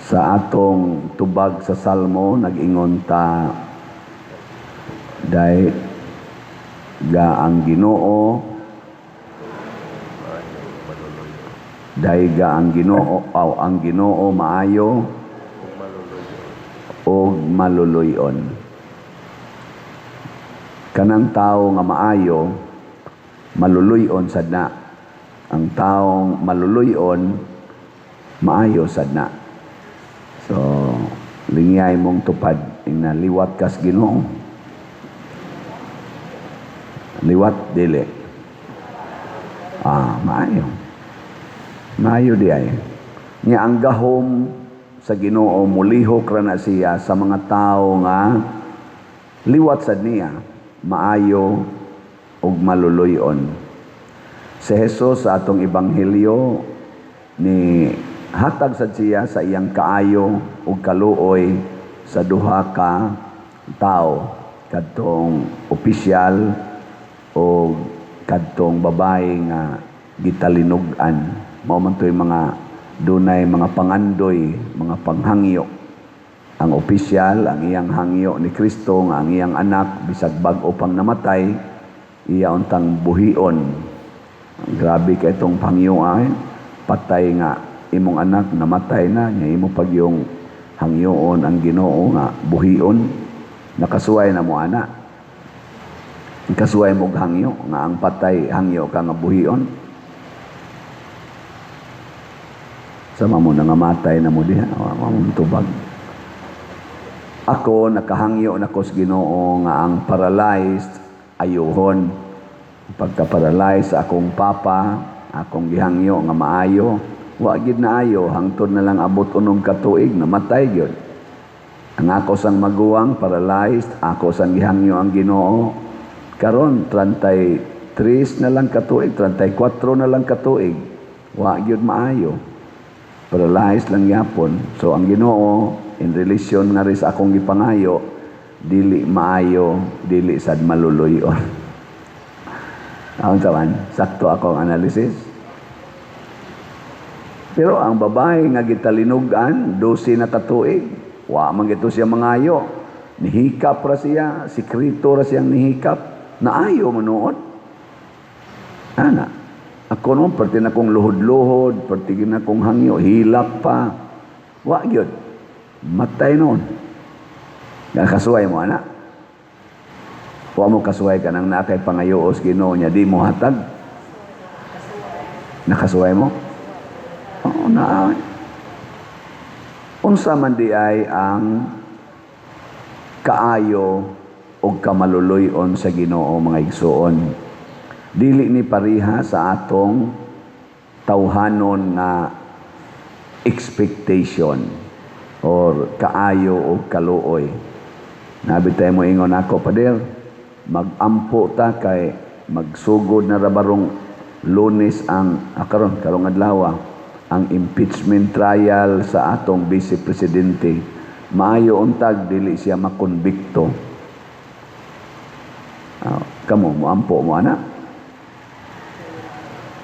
Sa atong tubag sa Salmo, nag-ingon ta day ga ang Ginoo, dayga ang Ginoo aw ang Ginoo maayo ug maluluy-on. Kanang tawo nga maayo, maluluy-on sad na. Ang taong maluluy-on, maayo sad na. So lingyay mong tupad ing naliwat kas Ginoo. Liwat dili. Ah, maayo. Maayo di ay. Nya ang gahom sa Ginoo mulihok ra na siya sa mga tawo nga liwat sad niya, maayo ug maluluy-on. Si Jesus sa atong ebanghelyo ni hatag sad siya sa iyang kaayo ug kaluoy sa duha ka tawo, kadtong opisyal o kadtong babae nga gitalinog-an. Mao man to'y mga dunay mga pangandoy, mga panghangyo. Ang opisyal, ang iyang hangyo ni Kristo nga ang iyang anak bisag bag-o pang namatay, iya untang buhion. Grabe kay itong pangyo ay patay nga imong anak namatay na nya imo pag yung hangyoon ang Ginoo nga buhion. Nakasuway na mo ana. Kasuway mo og hangyo nga ang patay hangyo ka nga buhion. Sama mo nangamatay na mo diha, wa mo tubag. Ako nakahangyo na ko sa Ginoo nga ang paralyzed ayuhon. Pagka-paralyzed sa akong papa, akong gihangyo nga maayo, wa gid na ayo hangtod na lang abot 6 ka tuig namatay gyud. Ang ako sang maguwang paralyzed, ako sang gihangyo ang Ginoo. Karon 33 na lang katuig, 34 na lang katuig, wa gyud maayo. Paralyzed lang yapon. So ang Ginoo in relation nga rin sa akong gipangayo, dili maayo, dili sad maluluy-on. Aon sa man, sakto akong analysis. Pero ang babae nga gitalinugan, 12 na katuig, wa man gito siya mangayo. Nihikap ra siya, sikrito ra siyang nihikap, naayo manuod. Ana, ako noon, perti na kong luhod-luhod, perti na kong hangyo, hilak pa. Wa gyud. Matay noon. Kasuway mo, ana. Wa mo kasuway ka nang nakay pangayoos Ginoo niya, di mo hatag. Nakasuway mo? Oo, naa. Unsa man di ay ang kaayo og kamaluluy-on sa Ginoo, mga igsuon. Dili ni pareha sa atong tawhanon nga expectation or kaayo o kaluoy. Nabi tayo mo ingon ako, "Pader, magampo ta kay magsugod na rabarong Lunes ang karon karong adlaw ang impeachment trial sa atong vice presidente. Maayo untag dili siya makonbikto." Kamo moampo mo ana?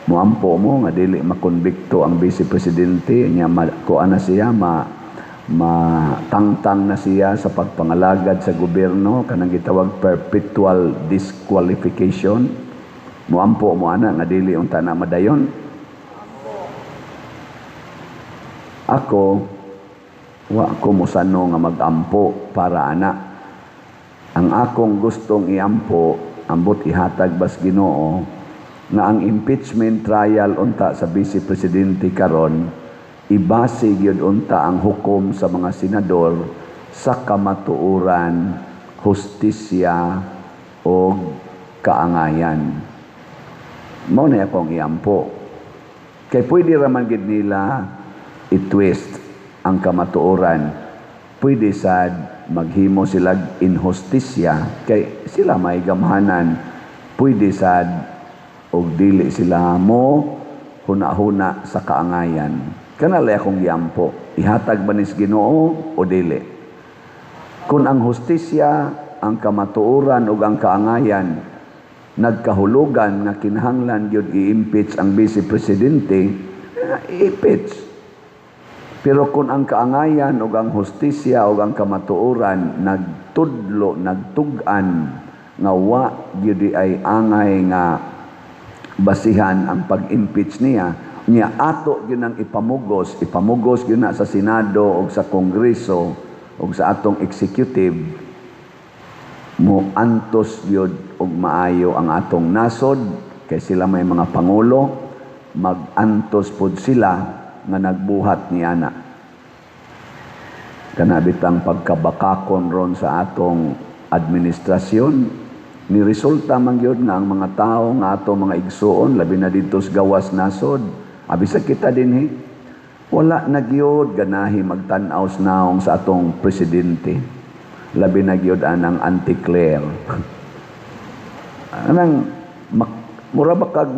Moampo mo nga dili makonbikto ang vice presidente nya, kuan na siya, ma matangtang na siya sa pagpangalagad sa gobyerno, kanang gitawag perpetual disqualification? Moampo mo ana nga dili unta na madayon? Ako wa ko mosano nga magampo para ana. Ang akong gustong iampo, ambot ihatag bas Ginoo nga ang impeachment trial unta sa vice presidente karon, ibase gyud unta ang hukom sa mga senador sa kamatuoran, hustisya og kaangayan. Mao na akong iampo. Kay pwede ra man gid nila i-twist ang kamatuoran. Pwede sad maghimo sila inhustisya kay sila may gamhanan. Pwede sad og dili sila mo huna-huna sa kaangayan. Kanalay akong giampo, ihatag ba nis Ginoo o dili? Kung ang hustisya, ang kamatuoran ug ang kaangayan nagkahulugan nga kinahanglan gyud i-impeach ang vice presidente, i-impeach. Pero kung ang kaangayan ug ang hustisya ug ang kamatuoran nagtudlo, nagtug-an nga wa gyud ay angay nga basihan ang pag-impeach niya, niya ato gyud ang ipamugos, ipamugos gyud na sa Senado ug sa Kongreso ug sa atong executive, mo antos gyud og maayo ang atong nasod kay sila may mga pangulo, mag-antos pod sila nga nagbuhat niana. Kana bitang pagkabakakon ron sa atong administrasyon ni resulta man gyud nga ang mga tao nga ato mga igsuon, labi na didto sa gawas nasod, abi sa kita dinhi, wala na gyud ganahi magtan-aw sa naong sa atong presidente, labi na gyud anang Auntie Claire. Anang mura ba kag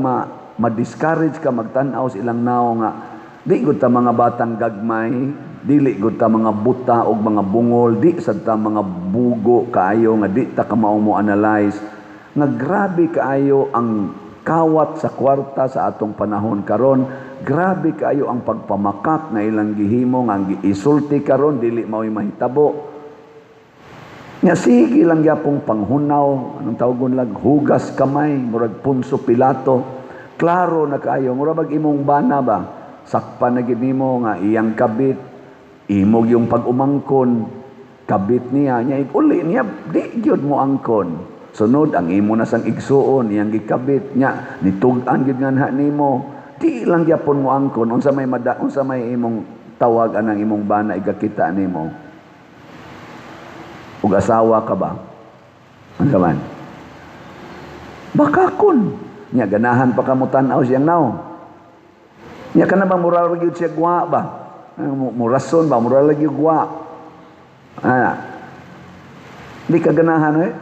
ma-discourage ka magtan-aw sa ilang naong nga di gud ta mga batang gagmay, dili gud ta mga buta og mga bungol, di sad ta mga bugo kaayo nga di ta kamao mo analyze nga grabe kaayo ang kawat sa kwarta sa atong panahon karon, grabe kaayo ang pagpamakak nga ilang gihimo, nga ang giisulti karon dili mao'y mahitabo. Nga sige lang gyapong panghunaw, anong tawagon lang, hugas kamay, murag Poncio Pilato. Klaro na kaayo, mura bag imong bana ba? Sakpan na gid nimo nga iyang kabit, imog yung pag-umangkon, kabit niya, niya uli niya, di gyud mo angkon. Sunod, ang imo na sang igsuon, iyang gikabit niya, nitug-an gyud nga nha nimo, di lang gyapon mo angkon, unsa may imong tawag anang imong bana igakita nimo? Ug asawa ka ba? Unsa man? Bakakon. Nya ganahan pa ka mo tan-aw siyang naong. Nya kana ba moral ra gyud siya gwa ba? Murason ba moral ra gyud gwa? Ah. Di ka ganahan eh.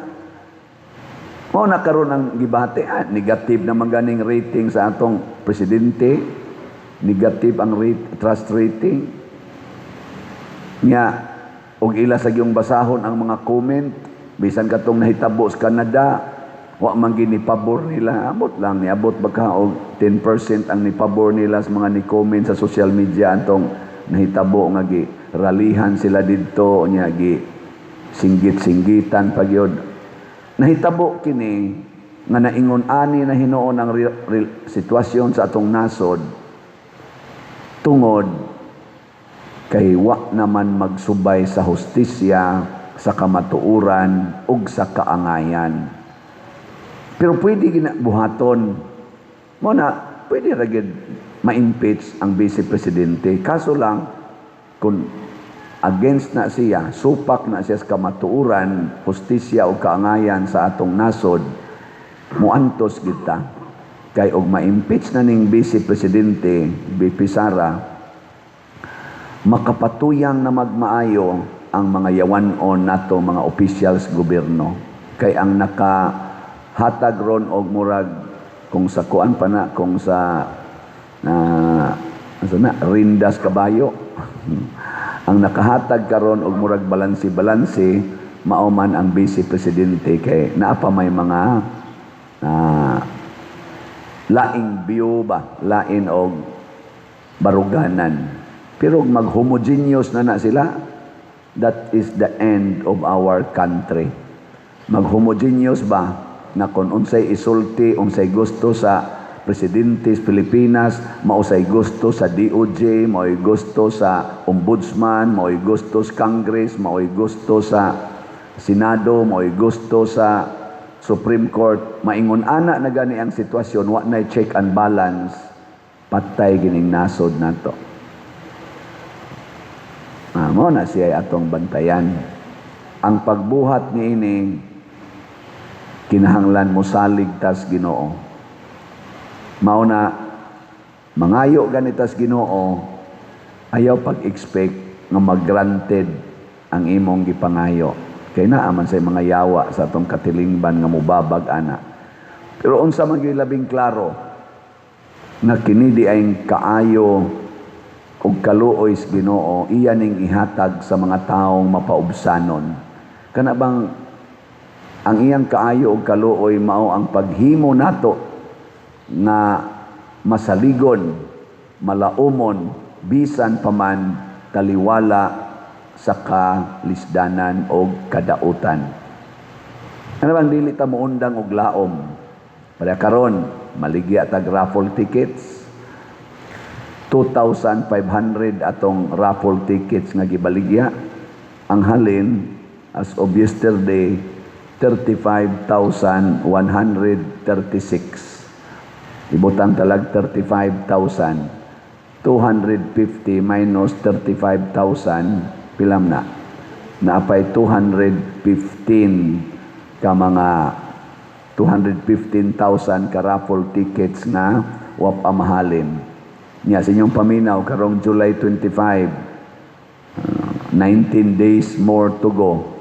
Mao na karon ang gibati, negative na ganing rating sa atong presidente, negative ang trust rating. Nya og ila sa gyung basahon ang mga comment bisan katong nahitabo sa Canada, wa man gini pabor nila, abot lang niabot baka og 10% ang nipabor nila sa mga ni-comment sa social media antong nahitabo nga gi ralihan sila didto, nya gi singgit-singgitan pa gyud. Nahitabo kini nga naingon ani na hinuon ang sitwasyon sa atong nasod tungod kay wa naman magsubay sa hustisya, sa kamatuoran ug sa kaangayan. Pero pwede gina buhaton. Mo na pwede ra gyud ma-impeach ang vice presidente. Kaso lang kung against na siya, supak na siya sa kamatuoran, hustisya o kaangayan sa atong nasod, muantos kita. Kay og ma-impeach na ning vice presidente, VP Sara, makapatuyang na magmaayo ang mga yawan-on nato mga officials gobyerno. Kay ang nakahatag ron og murag kung sa kuan pa na, kung sa na asa na rindas kabayo, ang nakahatag karon og murag balanse-balanse mao man ang vice presidente kay naa pa may mga laing view ba, lain og baruganan. Pero mag-homogeneous na na sila, that is the end of our country. Mag-homogeneous ba na kung unsay isulti, unsay gusto sa presidente sa Pilipinas, mausay gusto sa DOJ, mao'y gusto sa Ombudsman, mao'y gusto sa Congress, mao'y gusto sa Senado, mao'y gusto sa Supreme Court, maingon ana na gani ang sitwasyon, wa na check and balance, patay gining nasod nato. Mo na siya atong bantayan. Ang pagbuhat niini kinahanglan mo salig tas Ginoo. Mao na mangayo ganitas Ginoo, ayaw pag-expect nga mag-granted ang imong gipangayo. Kay naa man say mga yawa sa atong katilingban nga mubabag ana. Pero unsa man gyud labing klaro nga kini di ay kaayo ug kaluoy sa Ginoo, iya ning ihatag sa mga taong mapaubsanon. Kana bang ang iyang kaayo ug kaluoy mao ang paghimo nato nga masaligon, malaumon, bisan pa man taliwala sa kalisdanan o kadautan. Ano bang dili ta moundang og laom? Para karon maligya tag raffle tickets. 2,500 atong raffle tickets nga gibaligya. Ang halin as of yesterday, 35,136. Ibutang talag 35,000. 250 minus 35,000, pilam na? Naapay 215 ka mga 215,000 ka raffle tickets nga wa pa mahalin. Nya sa inyong paminaw karong July 25, 19 days more to go.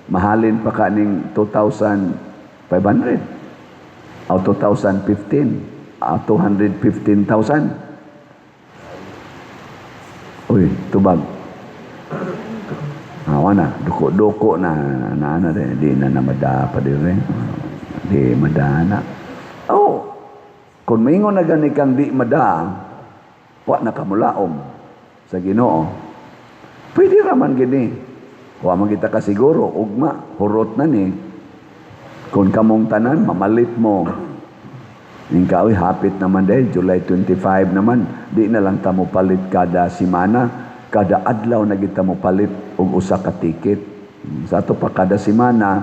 Mahalin pa ka ning 2,500 o 2,015, 215,000. Uy, tubag. Awa na, duko-duko na, na, na, di, di na na mada pa dire. Di madana. Oh, kung mingon na gani kang di mada, wa na kamulaom sa Ginoo. Pwede raman gini. Wa man kita kasiguro, ugma, hurot na ni. Kung kamong tanan, mamalit mo. Ingka, uy, hapit naman dahil, July 25 naman, di na lang ta mo palit kada simana, kada adlaw na kita mo palit og usa ka ticket. Sa ato pa kada simana,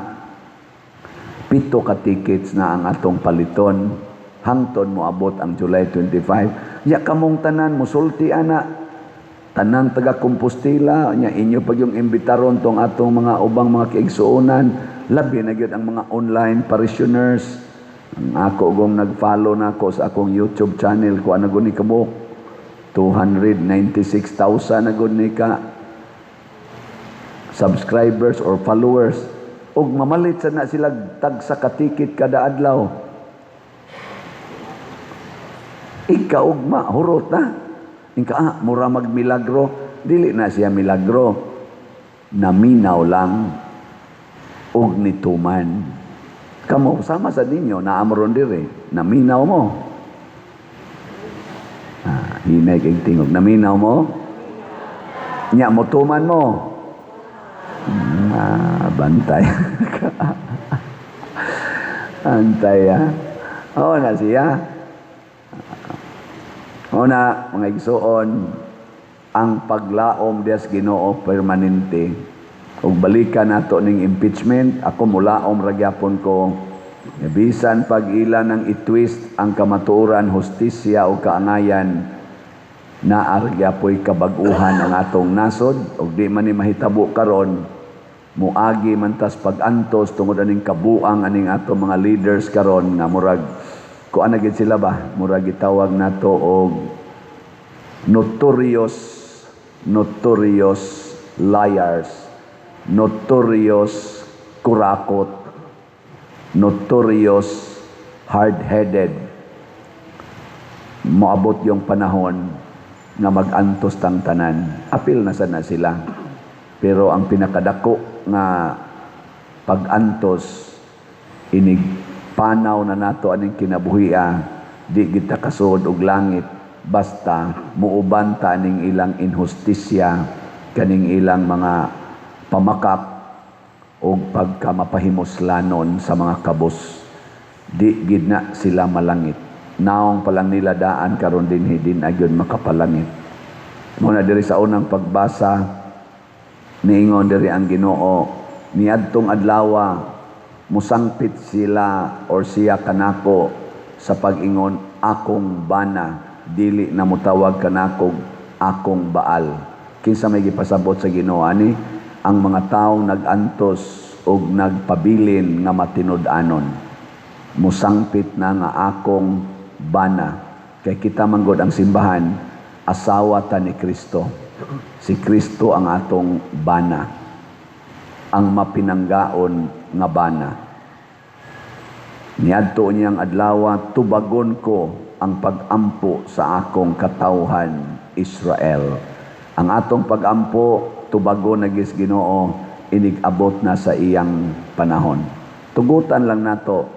7 ka tickets na ang atong paliton hangton moabot ang July 25. Nya kamong tanan musulti ana, tanang taga Compostela, nya inyo pag yung imbitaron tong atong mga ubang mga kaigsuonan, labi na gyud ang mga online parishioners. Ang ako gong nag-follow na ako sa akong YouTube channel ko, ano gud ni kamo, 296,000 na gud ni ka subscribers or followers, ug mamalit sa na sila tag sa katikit kada adlaw. Ikaugma, hurot na. Inka, mura magmilagro. Dili na siya milagro. Naminaw lang og nituman. Kamo, sama sa ninyo, naamron dire. Naminaw mo. Hinay kay tingog. Naminaw mo? Nya, motuman mo. Bantay. Antay, ah. Oo na siya. Oo na, mga igsuon, ang paglaom dias Ginoo permanente. Ug balikan nato ning impeachment, ako mulaom ra gyapon ko. Bisan pag ila nang i-twist ang kamatuoran, hustisya o kaangayan, naa ra gyapoy kabag-uhan ang atong nasod. Ug di man ni mahitabo karon, muagi man tas pag-antos tungod aning kabuang aning atong mga leaders karon nga murag kuan na gid sila ba, murag gitawag nato og notorious liars, notorious kurakot, notorious hard-headed. Moabot yung panahon nga mag-antos tang tanan. Apil na sana sila. Pero ang pinakadako nga pag-antos, inig panaw na nato aning kinabuhia, di kita kasuod og langit basta muuban ta aning ilang inhustisya, kaning ilang mga pamakak og pagkamapahimuslanon sa mga kabus. Di gid na sila malangit. Naong pa lang nila daan karon dinhi, din agyon makapalangit. Muna diri sa unang pagbasa, niingon diri ang Ginoo, niadtong adlawa musangpit sila or siya kanako sa pag-ingon akong bana, dili na mutawag kanako akong Baal. Kinsa may gipasabot sa Ginoo ani? Ang mga taong nag-antos og nagpabilin nga matinud-anon. Musangpit na nga akong bana. Kay kita manggod ang simbahan, asawa ta ni Kristo. Si Kristo ang atong bana, ang mapinanggaon nga bana. Niadto niyang adlawa, tubagon ko ang pag-ampo sa akong katawhan Israel. Ang atong pag-ampo, tubagon na gis Ginoo, inig-abot na sa iyang panahon. Tugutan lang nato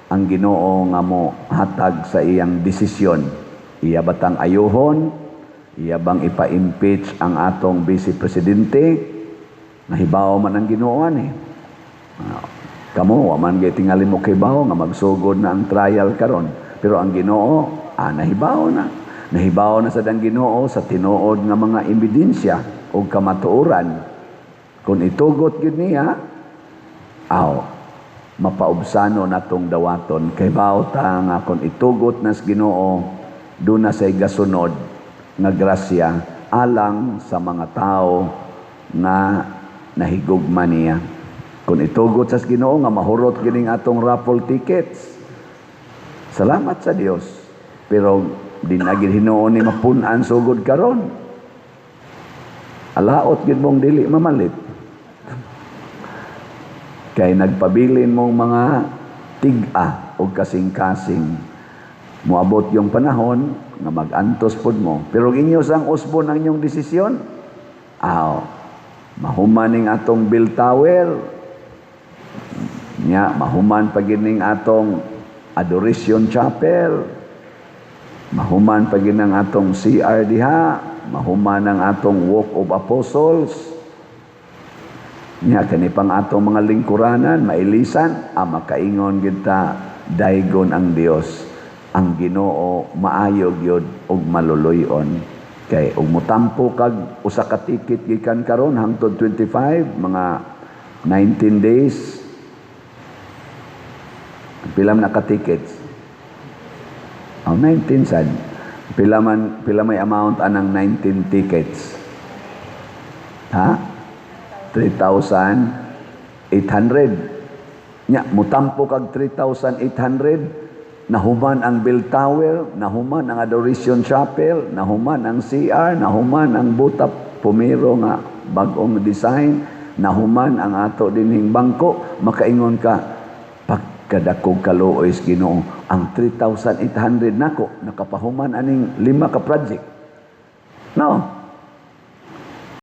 ang Ginoo nga mo hatag sa iyang desisyon. Iya batang ayuhon, Iya bang ipa-impeach ang atong vice presidente? Nahibaw man ang Ginoo eh. Kamo, wa man gay tingali mo kibaw nga magsugod na ang trial karon. Pero ang Ginoo, nahibaw na. Nahibaw na sad ang Ginoo sa tinuod nga mga ebidensya o kamatuoran. Kung itugot gyud niya, aw, mapaubsano natong dawaton. Kay ta nga kung itugot nas Ginoo, duna say gasunod nga grasya alang sa mga tao nga nahigugma niya. Kung itugot sa Ginoo nga mahurot gining atong raffle tickets, salamat sa Dios. Pero di na gid hinuon ni mapun-an sugod karon. Alaot gid mong dili mamalit. Kay nagpabilin mong mga tig-a o kasing-kasing. Moabot yung panahon nga mag-antos pod mo. Pero inyo sang usbon ang inyong desisyon, aw, mahuman ning atong bell tower, nya mahuman pa ning atong Adoration Chapel, mahuman pa ang atong CR diha, mahuman ang atong Walk of Apostles, nya kani pang atong mga lingkuranan, mailisan, makaingon kita, daygon ang Dios, ang Ginoo maayo gyud ug maluluy-on. Kay ug motampo kag usa ka ticket gikan karon hangtod 25, mga 19 days. Pila man ka tickets? Oh, 19 sad. Pila man, pila may amount anang 19 tickets? Ha? 3,800. Nya, mutampo kag 3,800, nahuman ang bell tower, nahuman ang Adoration Chapel, nahuman ang CR, nahuman ang Buta Pumiro nga bag-ong design, nahuman ang ato dinhing bangko, makaingon ka, pagkadakog kaluoy sa Ginoo, ang 3,800 nako nakapahuman aning lima ka project. No.